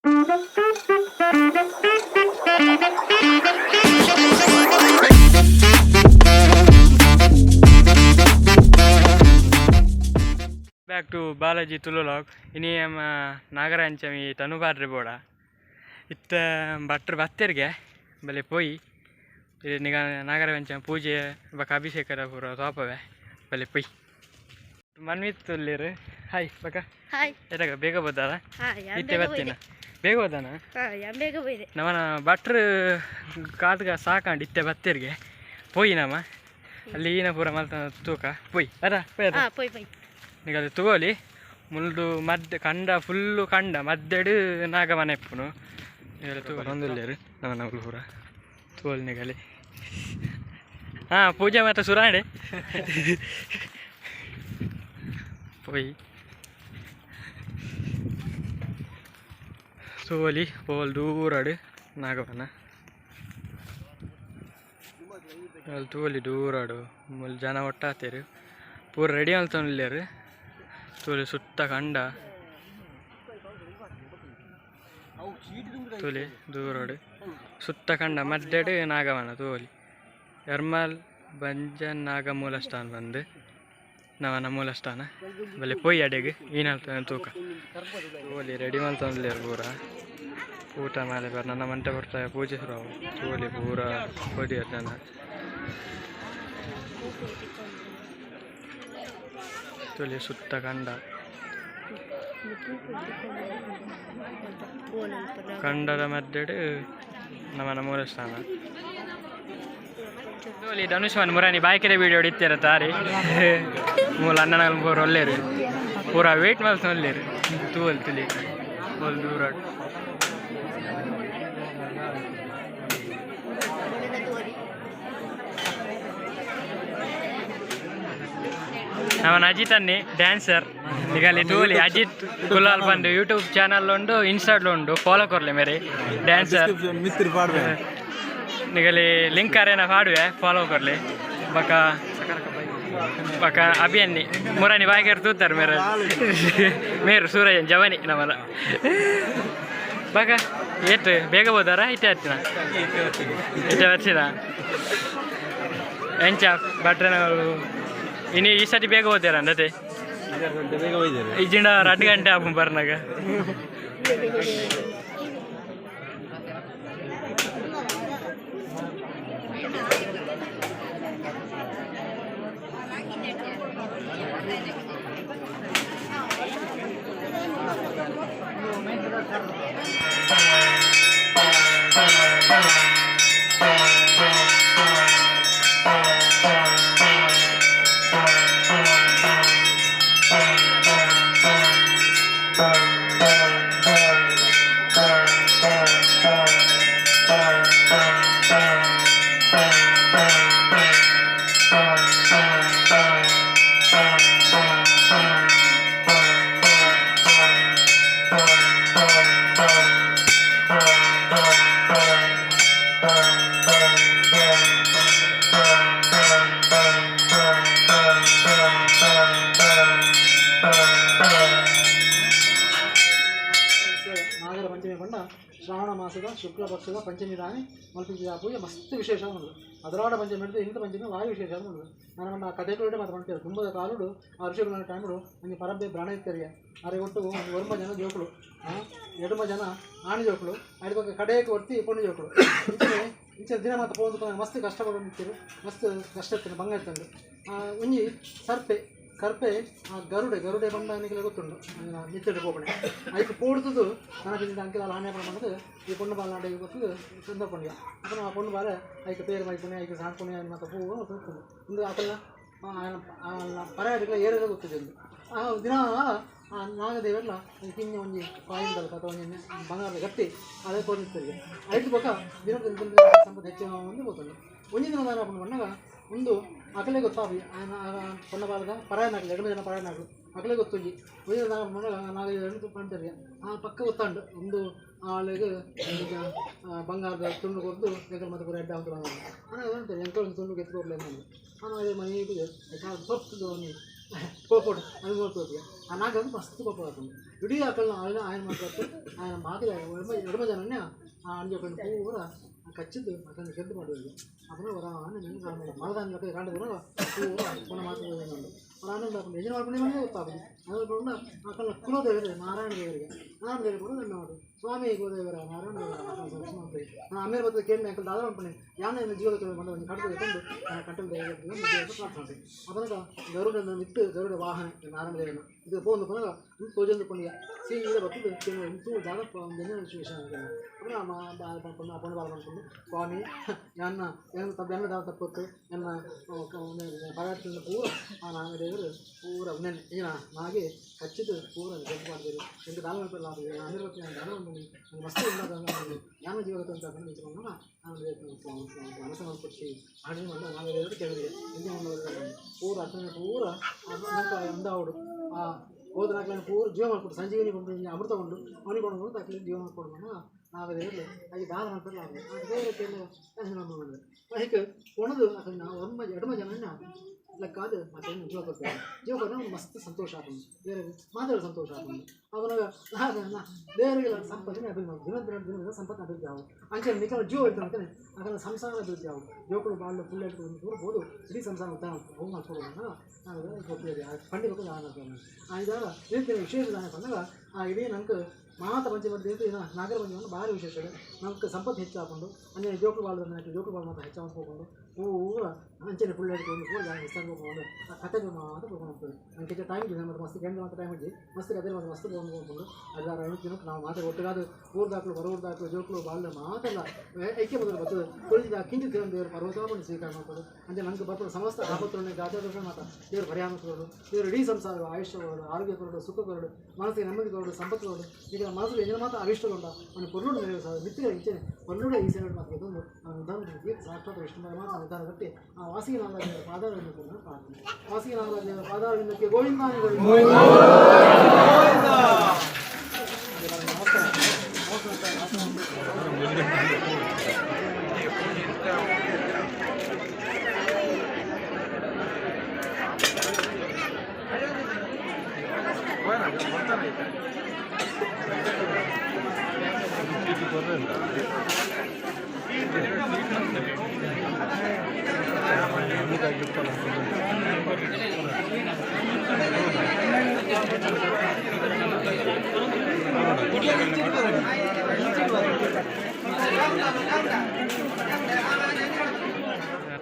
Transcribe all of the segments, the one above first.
Back to Balaji Tulu vlog. ಇನಿ ಅಮ್ಮ ನಾಗರಂಚಮಿ ತನುಬಾರ್ರೆ ಬೋಡ ಇತ್ತ ಭಟ್ರು ಬತ್ತೆರ್ಗೆ ಬಲೆ ಪೋಯಿ ನಿಗ ನಾಗರಪಂಚಮಿ ಪೂಜೆ ಬೊಕ ಅಭಿಷೇಕದ ಪೂರ ತೋಪವೆ ಬಲೆ ಪೊಯ್ ಮನ್ವಿತ್ ತುಲ್ಲಿರು. ಹಾಯ್ ಬಕ. ಹಾಯ್. ಎಟಾಗ ಬೇಗ ಬೋದಾರ? ಇತ್ತೆ ಬತ್ತಿನ ಬೇಗ ಹೋದಾನ? ಬೇಗ ಹೋಯ್ದೆ. ನಮನ ಭಟ್ರು ಕಾತ್ಗ ಸಾಕಾಂಡ್ ಇತ್ತೆ ಬತ್ತೆರ್ಗೆ ಪೋಯಿ ನಮ ಅಲ್ಲಿ ಈನ ಪೂರ ಮಲ್ತ ತೂಕ ಪೋಯ್ ಅದ ಪೋಯ್ ಅದ ಪೋಯ್ ಪೋಯ್ ನಿಗಲ್ಲಿ ತೂವೊಲಿ ಮುಲ್ದು ಮದ್ದೆ ಕಂಡ ಫುಲ್ಲು ಕಂಡ ಮದ್ದೆಡು ನಾಗಮನೆ ಇಪ್ಪುನು ನಿಗಲಿ ತೂವೊಂದುಲ್ಲೆರ್ ನಮನ ಪೂರ ತೂವೊಲಿ ನಿಗಲಿ. ಹಾಂ ಪೂಜೆ ಮಾತ ಸುರಾಂಡೆ ಪೋಯಿ ತೂವೊಲಿ ಪೋವಲ್ ದೂರಡ್ ನಾಗವನ ಅಲ್ಲಿ ತೂವೊಲಿ ದೂರಡು ಮುಲ್ ಜನ ಒಟ್ಟಾತೆರ್ ಪೂರ ರೆಡಿ ಮಲ್ತೊಂದುಲ್ಲೆರ್. ತೂಲೆ ಸುತ್ತ ಕಂಡ ತೂಲೆ ದೂರಡು ಸುತ್ತ ಕಂಡ ಮದ್ದೆಡ್ ನಾಗವನ ತೂವೊಲಿ. ಎರ್ಮಾಲ್ ಬಂಜನ್ ನಾಗ ಮೂಲಸ್ಥಾನ ಬಂದು ನವನ ಮೂಲಸ್ಥಾನ ಬಲೆ ಪೋಯಿ ಅಡೆಗ್ ಈನಲ್ತ ತೂಕ ತೂವೊಲಿ ರೆಡಿ ಮಲ್ತೊಂದುಲ್ಲೆರ್ ಪೂರ ಊಟ ಮಾಲೆ ಬರ್ ನನ್ನ ಮಂಟೆ ಬರ್ತಾರೆ ಪೂಜೆ ಶುರು ತೂವೊಲಿ ಪೂರ ಪೊಡಿಯರ್ ಜನ ತೂಲೆ ಸುತ್ತ ಕಂಡ ಕಂಡದ ಮಧ್ಯೆಡ್ ನಮನ ಮೂಲಸ್ಥಾನ ತೂವೊಲಿ. ಧನುಷ್ ಮುರಾನಿ ಬಾಯ್ಕೆರೆ ವೀಡಿಯೋ ಇತ್ತೆರ ತಾರಿ ಮೂಲ ಅಣ್ಣನ ಪೂರ ಒಲ್ಲೇರು ಪೂರ ವೇಟ್ ಮಲ್ತೊಂದುಲ್ಲೆರ್ ತೂವೊಲಿ ತುಲಿ ಬೋಲ್ ದೂರ. ನಮನ ಅಜಿತ್ ಅನ್ನಿ ಡ್ಯಾನ್ಸರ್ ನಿಗಲಿ ತೂಲಿ ಅಜಿತ್ ಕುಲಾಲ್ ಬಂದು ಯೂಟ್ಯೂಬ್ ಚಾನಲ್ ಉಂಡು ಇನ್ಸ್ಟಾಡ್ ಉಂಡು ಫಾಲೋ ಕೊರ್ಲೆ ಮೇರೆ ಡ್ಯಾನ್ಸರ್ ಮಿತ್ರ ಪಾಡ್ವೆ ನಿಗಲಿ ಲಿಂಕ್ ಅರೇನ ಪಾಡುವೆ ಫಾಲೋ ಕೊರ್ಲೆ ಬಕ ಬಕ ಅಭಿಯನ್ನಿ ಮುರಾನಿ ಬಾಯ್ಕೆರ್ ತೂತಾರೆ ಮೇರೆ ಮೇರು ಸೂರಜನ್ ಜವನಿ ನಮನ ಬಕ ಏತ್ ಬೇಗ ಬೋದಾರ ಇತ್ತೆ ಹತ್ತಿನ ಇತ್ತೆ ಹಚ್ಚಿನ ಎಂಚ ಭಟ್ರನ ಇನಿ ಈ ಸತಿ ಬೇಗ ಹೋಗ್ತೀರ ಅಂದತೆ ಬೇಗ ಹೋಯ್ತಾರೆ ಇಜ್ಜಿಂಡ 2 ಗಂಟೆ ಆಪು ಬರ್ನಾಗ. ನಾಗರ ಪಂಚಮಿ ಪಂಡ ಶ್ರಾವಣ ಮಾಸದ ಶುಕ್ಲ ಪಕ್ಷದ ಪಂಚಮಿ ದಾನಿ ಮಲ್ಪಿಂಚಿದ ಪೂಜೆ ಮಸ್ತ್ ವಿಶೇಷ ಉಂಡು. ಅದರಾಡ ಪಂಚಮಿ ಹಿಡಿದು ಇಂಥ ಪಂಚಮಿ ವಾಯು ವಿಶೇಷ ಉಂಡು. ನಾನು ನಮ್ಮ ಕಥೆಗಳು ಮಾತ್ರ ಮಾಡ್ತೇವೆ. ತುಂಬದ ಕಾಲುಡು ಆ ಋಷಿಗಳ ಟೈಮುಡು ಒಂಜಿ ಪರಬ್ಬೆ ಬ್ರಾಣ ಇತ್ತರಿಗೆ ಅರೆ ಒಟ್ಟು ಒಂದು ಒರ್ಂಬ ಜನ ಜೋಕುಲು, ಎಡುಮ ಜನ ಆಣಿ ಜೋಕುಲು, ಅಡಿ ಬೊಕ್ಕ ಕಡೆಗೆ ಒರ್ತಿ ಪೊಣ್ಣು ಜೋಕುಲು. ಇಂಚನೆ ಇಂಚಿನ ದಿನ ಮಾತ್ರ ಪೋಂದು ಮಸ್ತ್ ಕಷ್ಟ ಪಡೊಂದಿತ್ತೆರ್, ಮಸ್ತ್ ಕಷ್ಟ ಇತ್ತು, ಬಂಗ ಇತ್ತಂಡು. ಒಂಜಿ ಸರ್ಪೆ ಕರ್ಪೆ ಆ ಗರುಡೆ ಗರುಡೆ ಬಂದ ನಿಕಲೆ ಗೊತ್ತುಂಡು ಮಿತ್ತಡಿ ಪೋಪಣೆ ಐಕ್ ಪೋಡ್ತದು ನನಗೆ ಅಂಕೆಲ ಹಾನಿ ಪಂಡದು ಈ ಪೊಣ್ಣು ಬಾಲ ಗೊತ್ತದು ಚಂದ ಪಂಡ್ಯ ಅಪ್ಪನ ಆ ಪೊಣ್ಣು ಬಾಲೆ ಐಕ್ ಪೇರು ಮೈಪುಣೆ ಐಕ್ ಸಾಂಪುಣೆ ಮತ್ತು ಪೂ ಗೊತ್ತುಂಡು. ಇಂದು ಅಕಲ್ನ ಪರಾಯಡಿಗಳ ಏರೆಲ್ಲ ಗೊತ್ತಿದೆ. ಆ ದಿನ ಆ ನಾಗದೇವೆಲ್ಲ ಕಿಂಜ ಒಂಜಿ ಕಾಯಿಂದಲ್ಪ ಅಥವಾ ಒಂಜಿ ಬಂಗಾರದ ಗಟ್ಟಿ ಅದೇ ಕೊಡಿಸ್ತರಿಗೆ ಐದು ಬೊಕ ದಿನ ಸಂಪತ್ತು ಹೆಚ್ಚಿನ ಒಂದು ಗೊತ್ತುಂಡು. ಒಂಜಿ ದಿನ ದಾನ ಪಂಡಾಗ ಒಂದು ಅಕಲೆ ಗೊತ್ತಾಪಿ ಆಯನ ಪೊಣ್ಣ ಬಾಲದ ಪರಾಯನಾಗಲಿ ಎಡಮ ಜನ ಪರಾಯನಾಗಲು ಅಕಲೆ ಗೊತ್ತೊಂಜಿ ಒಂಜಿ ದಿನ ಪಂಡಾಗ ನಾಗ ಪಂಡರಿಗೆ ಆ ಪಕ್ಕ ಗೊತ್ತಾಂಡು ಒಂದು ಆಳೆಗ್ ಬಂಗಾರದ ತುಂಡು ಕೊರ್ದು ಎಂಕಲ್ ಮತ್ತೆ ಪೂರ ಎಡ್ಡೆ ಆವೊಂದು ಬಂಗಾರ ಎಂಕಲ್ ಒಂದು ತುಂಡು ಗೆತ್ತು ಕೊರ್ಲೆ ಅಂದ್. ಆನ ಮನೆ ಸೊರ್ತುದು ಒಂಜಿ ಕೋಪೋಡು ಅದು ನೋಡ್ಕೋತೀವಿ. ಆ ನಾಗ ಮಸ್ತ್ ಕೋಪ ಆಗ್ತದೆ. ಇಡೀ ಆಕಳನ್ನ ఆయన ఆయన ಮಾತಾಡ್ತು ఆయన ಮಾತಿಗೆ ಎಡಮ ಜನನೇ ಆ ಅಂಜಕೊಂಡು ಪೂರ ಕಚ್ಚಿದ್ದು ಅದನ್ನು ಶೆಡ್ ಮಾಡುವುದು. ಅಪನ ವರ ಮಳದಾನ ಕಾಂಡ ಪೂರ ಪುನಃ ಮಾತು ವರ ಆನಂದ ಹಾಕೊಂಡು ಯಜನ ಮಾಡ್ಕೊಂಡು ಮನೆ ಗೊತ್ತಾಗುದು. ಅದನ್ನು ಆಕಳ ಕುಲದೇವರಿಗೆ, ನಾರಾಯಣ ದೇವರಿಗೆ, ನಾರಾಯಣ ದೇವರು ಕೂಡ ನನ್ನ ಮಾಡು ಸ್ವಾಮಿ ಕುಲದೇವರ ನಾರಾಯಣ ದೇವರ ಆಮೇಲೆ ಬರ್ತದೆ ಕೇಳಿ ಅಂಕಲ್ ದಾದ ಮಾಡ್ಕೊಂಡು ಯಾನ ಜೀವದ ಮಂಡ ಒಂದು ಕಡ್ದು ತಂದು ಕಂಟಲ್ ದೇವರ ಪ್ರಾರ್ಥನೆ. ಅಪನಗ ಗರುಡನ ಮಿತ್ತು ಗರುಡ ವಾಹನ ನಾರಾಯಣ ದೇವನ ಇದು ಫೋನ್ ಪುನಃ ತೋಜಂದು ಪುಣ್ಯ ಸೀದ ಬರ್ತದೆ ಇಂತೂ ಜಾಗ ವಿಶೇಷ. ಅಪನ ಪೊಣ್ಣು ಪೊಣ್ಣು ಬಾಲ ಮಾಡ್ಕೊಂಡು ಸ್ವಾಮಿ ಎನ್ನ ಏನು ತಪ್ಪು ಎನ್ನ ದಾವ ತಪ್ಪತ್ತು ಎನ್ನ ಪದಾರ್ಥ ಪೂರ ಆ ನಾಗದೇವರು ಪೂರ ಏನ ನಾಗೆ ಕಚ್ಚಿದ್ದು ಪೂರ ಜಡ್ಡು ಮಾಡಿದರು ಎಂದು ದಾನ ಮಾಡ್ಕೊಳ್ಳ ಅನಿರ್ವಚನ ದಾನ ಮಾಡಿ ಮಸ್ತು ಉಂಡಾದ ಯಾನ ಜೀವಗತ ಅಂತ ನಿಂತ್ಕೊಂಡು ನಾನು ಮನಸ್ಸು ಮಾಡ್ಕೊಡ್ಸಿ ಆಡಿ ಮಂಡ ನಾಗದೇವರು ಕೇಳಿದೆ ಹಿಂದೆ ಪೂರ ಅರ್ಥನ ಪೂರ ಅಂದಾವಡು ಆ ಹೋದ ಪೂರ ಜೀವ ಮಾಡ್ಕೊಡು ಸಂಜೀವಿನಿ ಬಂದು ಅಮೃತ ಉಂಡು ಅವನಿಗೆ ಕೊಂಡು ಅಕ್ಲಿ ಜೀವ ಮಾಡ್ಕೊಡು ನಾಗದೇವರು ಹಾಗೆ ದಾನ ಮಾಡ್ತಾರೆ. ಬೇರೆ ಮಾಡಿದೆ ಹೀಗೆ ಕೊಣದು ನಾವು ಒಮ್ಮ ಎಡಮ ಜನ ಲೆಕ್ಕಾದ ಮತ್ತೆ ಜೀವ ಕೊಡ್ತೇವೆ. ಜೀವ ಕೊಟ್ಟರೆ ಮಸ್ತ್ ಸಂತೋಷ ಆಗ್ತದೆ, ಬೇರೆ ಮಾತಾಡೋ ಸಂತೋಷ ಆಗ್ತದೆ. ಅವನಾಗ ದೇವರಿಗೆಲ್ಲ ಸಂಪತ್ತಿನ ಅಭಿವೃದ್ಧಿ ದಿನ ದಿನ ದಿನ ಸಂಪತ್ತಿನ ಅಭಿವೃದ್ಧಿ ಆವು. ಅಂಚೆ ನಿಖರ ಜೀವ ಇರ್ತಾನೆ ಅಂತಾನೆ ಅದನ್ನು ಸಂಸಾರ ಅಭಿವೃದ್ಧಿ ಆವು. ಜೋಕುಳು ಬಾಳು ಫುಲ್ ಇಟ್ಕೊಂಡು ದೂರ ಇಡೀ ಸಂಸಾರ ಉತ್ತಾರ ಹೋಗಿ ಮಾಡ್ಕೊಡೋದನ್ನ ನಾವು ಗೊತ್ತಿದೆ. ಪಂಡಿತ ದಾನ ಆ ಇದಾಗ ರೀತಿಯ ವಿಶೇಷ ದಾನ ಬಂದಾಗ ಆ ಇಡೀ ನಂಗೆ ಮಾತ ಪಂಚಮಿ ದೇವತೆ ನಾಗರ ಪಂಚಮಿ ಭಾರಿ ವಿಶೇಷ. ನಮ್ಗೆ ಸಂಪತ್ತು ಹೆಚ್ಚಾಕೊಂಡು ಅಂದರೆ ಜೋಕುಳು ಬಾಳದ ಜೋಕುಳು ಬಾಳು ಮಾತ್ರ ಹೆಚ್ಚಾಗಿ ಹೋಗ್ಕೊಂಡು ಪೂರ ಅಂಚನೆ ಫುಲ್ ಹಿಡ್ಕೊಂಡು ಪೂರ ಜಾಗ ಹೆಚ್ಚಾಗಿ ಹೋಗ್ಕೊಂಡು ಆ ಕತೆಗಳು ಮಾತ್ರ ಹೋಗ್ಕೊಂಡು ಹೋಗ್ತದೆ. ನಮ್ಗೆ ಟೈಮ್ ಇದೆ ಮತ್ತು ಮಸ್ತ್ ಗಂಟೆ ಮಾತ್ರ ಟೈಮ್ ಇದ್ದಿ ಮಸ್ತ್ ಕತೆ ಮಾತ್ರ ಮಸ್ತ್ ಬಂದು ಹೋಗ್ಕೊಂಡು ಅದಾರ 5 ದಿನಕ್ಕೆ ನಾವು ಮಾತ್ರ ಒಟ್ಟುಗಾದ ಊರ್ದಾಕ್ಲು ಬರೋರ್ದಾಕ್ಲು ಜೋಕುಳು ಬಾಳ ಮಾತೆಲ್ಲ ಐಕ್ಯ ಮೊದಲು ಬರ್ತದೆ. ಕುಳಿತ ಕಿಂಚಿತ್ ದೇವರು ಪರ್ವತವನ್ನು ಸ್ವೀಕಾರ ಮಾಡ್ತಾರೆ. ಅಂದರೆ ನಮ್ಗೆ ಬರ್ತದೆ ಸಮಸ್ತ ಆಪತ್ತುಗಳನ್ನ ಗಾತ್ರ ಮಾತ್ರ ದೇವರು ಪರಿಹಾರ ಕೊಡೋದು. ದೇವರು ಇಡೀ ಸಂಸಾರ ಆಯುಷ್ಯ ಕೊಡೋದು, ಆರೋಗ್ಯ ಕೊಡೋದು, ಸುಖ ಕೊಡೋದು, ಮನಸ್ಸಿಗೆ ನೆಮ್ಮದಿ ಕೊಡೋದು, ಸಂಪತ್ತು ಕೊಡೋದು. ಈಗ ಮನಸ್ಸು ಏನೇನು ಮಾತ್ರ ಅವಿಷ್ಟಗೊಂಡ ಅವನು ಪೊರ್ಲುಡು ಮಿತ್ತಿಗೆ ಇಚ್ಛೆ ಪೊರ್ಲುಡ ಈ ಸೇವೆ ಮಾತ್ರ ಇದೊಂದು ಉದಾಹರಣೆ. ಸಾಕ್ಷಾತ್ ವಿಷ್ಣು ಮಾತ್ರ ಉದಾಹರಣೆ ಕಟ್ಟಿ ಆ ವಾಸಿಗೆ ನಾಗರಾಜ ಪಾದಾರವಿಂದಕ್ಕೆ ಪ್ರಾರ್ಥನೆ. ವಾಸಿಗೆ ನಾಗರಾಜ ಪಾದಾರವಿಂದಕ್ಕೆ ಗೋವಿಂದ ಗೋವಿಂದ.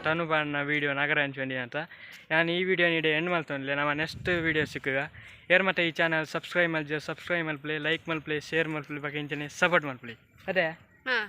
ತನು ಬಾಣ್ಣ ವೀಡಿಯೋ ನಗರ ಹಂಚ್ಕೊಂಡಿ ಅಂತ ನಾನು ಈ ವಿಡಿಯೋ ನೀಡಿ ಎಂಡ್ ಮಲ್ತೊಂದ್ಲೆ. ನಮ್ಮ ನೆಕ್ಸ್ಟ್ ವೀಡಿಯೋ ಸಿಕ್ಕುಗ. ಏರ್ ಮತ್ತೆ ಈ ಚಾನಲ್ ಸಬ್ಸ್ಕ್ರೈಬ್ ಮಲ್ಜೆ ಸಬ್ಸ್ಕ್ರೈಬ್ ಮಲ್ಪ್ಲೆ, ಲೈಕ್ ಮಲ್ಪ್ಲೆ, ಶೇರ್ ಮಲ್ಪ್ಲೆ, ಬಗ್ಗೆ ಇಂಚನೆ ಸಪೋರ್ಟ್ ಮಲ್ಪ್ಲೆ. ಅದೇ. ಹಾಂ.